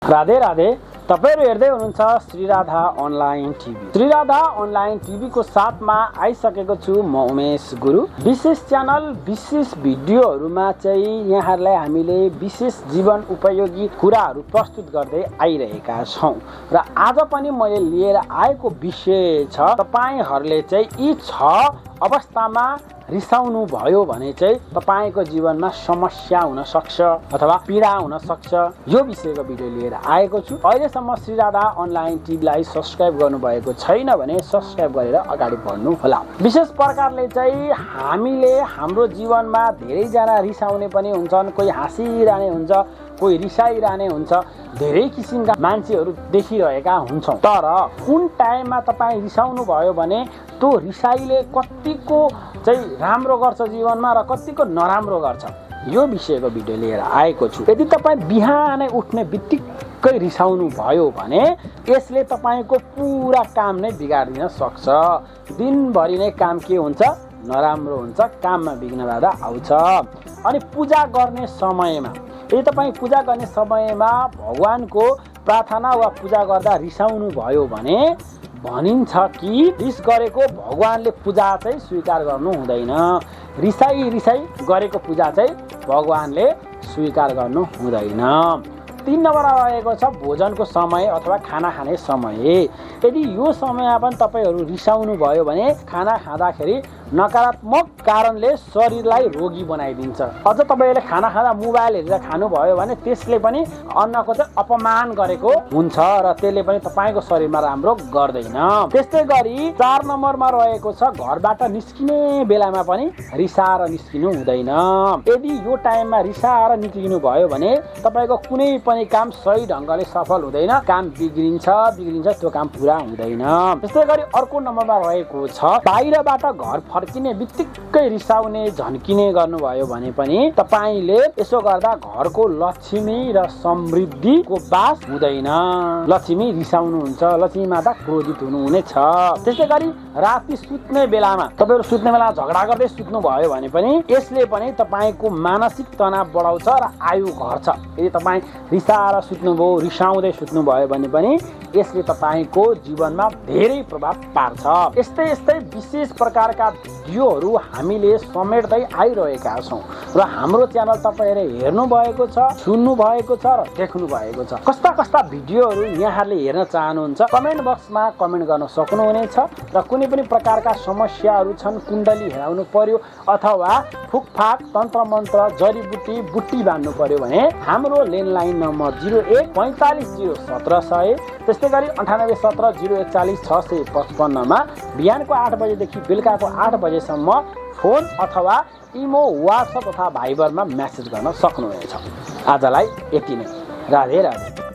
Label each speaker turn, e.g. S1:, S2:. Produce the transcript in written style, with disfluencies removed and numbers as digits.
S1: राधे राधे। तपाईहरु हेर्दै हुनुहुन्छ Shri Radha online TV. Shri Radha online TV को साथमा आइसकेको छु म उमेश गुरु। विशेष च्यानल विशेष भिडियोहरुमा चाहिँ यहाँहरुलाई हामीले विशेष जीवन उपयोगी कुराहरु प्रस्तुत गर्दै आइरहेका छौं र आज पनि मैले लिएर आएको विषय छ तपाईहरुले चाहिँ यी 6 अवस्थामा रिसाउनु भयो भने चाहिँ तपाईको जीवनमा समस्या हुन सक्छ अथवा पीडा हुन सक्छ। यो विषयको भिडियो लिएर आएको छु। अहिलेसम्म श्रीराधा अनलाइन टिभीलाई सब्स्क्राइब गर्नुभएको छैन भने सब्स्क्राइब गरेर अगाडि बढ्नु होला। विशेष प्रकारले चाहिँ हामीले हाम्रो जीवनमा धेरै जना रिसाउने पनि हुन्छन्, कोही हाँसिरहने हुन्छ, कोही रिसाइरहने हुन्छ, धेरै किसिमका मान्छेहरू देखिरहेका हुन्छौं। तर कुन टाइममा तपाई रिसाउनु भयो भने त्यो रिसाइले कतिको चाहिँ राम्रो गर्छ जीवनमा र कतिको नराम्रो गर्छ, यो विषयको भिडियो लिएर आएको छु। यदि तपाई बिहानै उठ्ने बित्तिकै रिसाउनु भयो भने यसले तपाईको पुरा काम नै बिगार्दिन सक्छ। दिनभरि नै काम के हुन्छ, नराम्रो हुन्छ, काममा विघ्न बाधा आउँछ। अनि पूजा गर्ने समयमा यदि तपाई पूजा गर्ने समयमा भगवानको प्रार्थना वा पूजा गर्दा रिसाउनु भयो भने भनिन्छ कि रिस गरेको भगवानले पूजा चाहिँ स्वीकार गर्नु हुँदैन। रिसाई गरेको पूजा चाहिँ भगवानले स्वीकार गर्नु हुँदैन। 3 नम्बरमा रहेको छ भोजनको समय अथवा खाना खाने समय। यदि यो समयमा पनि तपाईहरु रिसाउनु भयो भने खाना खाँदाखेरि नकारात्मक कारणले शरीरलाई रोगी बनाइदिन्छ। अझ तपाईले खाना खाँदा मोबाइल हेरेर खानु भयो भने त्यसले पनि अन्नको चाहिँ अपमान गरेको हुन्छ र त्यसले पनि तपाईको शरीरमा राम्रो गर्दैन। त्यस्तै गरी 4 नम्बरमा रहेको छ घरबाट निस्किने बेलामा पनि रिसाएर निस्किनु हुँदैन। यदि यो टाइममा रिसाएर निस्किनु भयो भने तपाईको कुनै पनि काम सही ढंगले सफल हुँदैन, काम बिग्रिन्छ, त्यो काम पूरा हुँदैन। त्यस्तै गरी अर्को नम्बरमा रहेको छ बाहिरबाट घर फर्किने बित्तिकै रिसाउने झन्किने गर्नुभयो भने पनि तपाईले यसो गर्दा घरको लक्ष्मी र समृद्धिको वास हुँदैन। लक्ष्मी रिसाउनु हुन्छ, लक्ष्मी माता क्रोधित हुनुहुनेछ। त्यस्तै गरी राति सुत्ने बेलामा तपाईहरु सुत्ने बेला झगडा गर्दै सुत्नु भयो भने पनि यसले पनि तपाईको मानसिक तनाव बढाउँछ र आयु घट्छ। यदि तपाई रिसाएर सुत्नुभयो, रिसाउँदै सुत्नु भयो भने पनि यसले तपाईको जीवनमा धेरै प्रभाव पार्छ। यस्तै विशेष प्रकारका भिडियोहरू हामीले समेट्दै आइरहेका छौं र हाम्रो च्यानल तपाईहरुले हेर्नु भएको छ, सुन्नु भएको छ र देख्नु भएको छ। कस्ता भिडियोहरू यहाँहरुले हेर्न चाहनुहुन्छ कमेन्ट बक्समा कमेन्ट गर्न सक्नुहुनेछ र कुनै पनि प्रकारका समस्याहरू छन्, कुण्डली हेराउनु पर्यो अथवा फुकफाक तन्त्र मन्त्र जडीबुटी बुट्टी बान्नु पर्यो भने हाम्रो ल्यान्डलाइन नम्बर 01 45 017 100। त्यस्तै गरी 98 17 041 655 मा बिहानको 8 बजेदेखि बेलुकाको 8 बजेसम्म फोन अथवा इमो, व्हाट्सएप अथवा भाइबरमा मेसेज गर्न सक्नुहुनेछ। आजलाई यति नै। राधे राधे।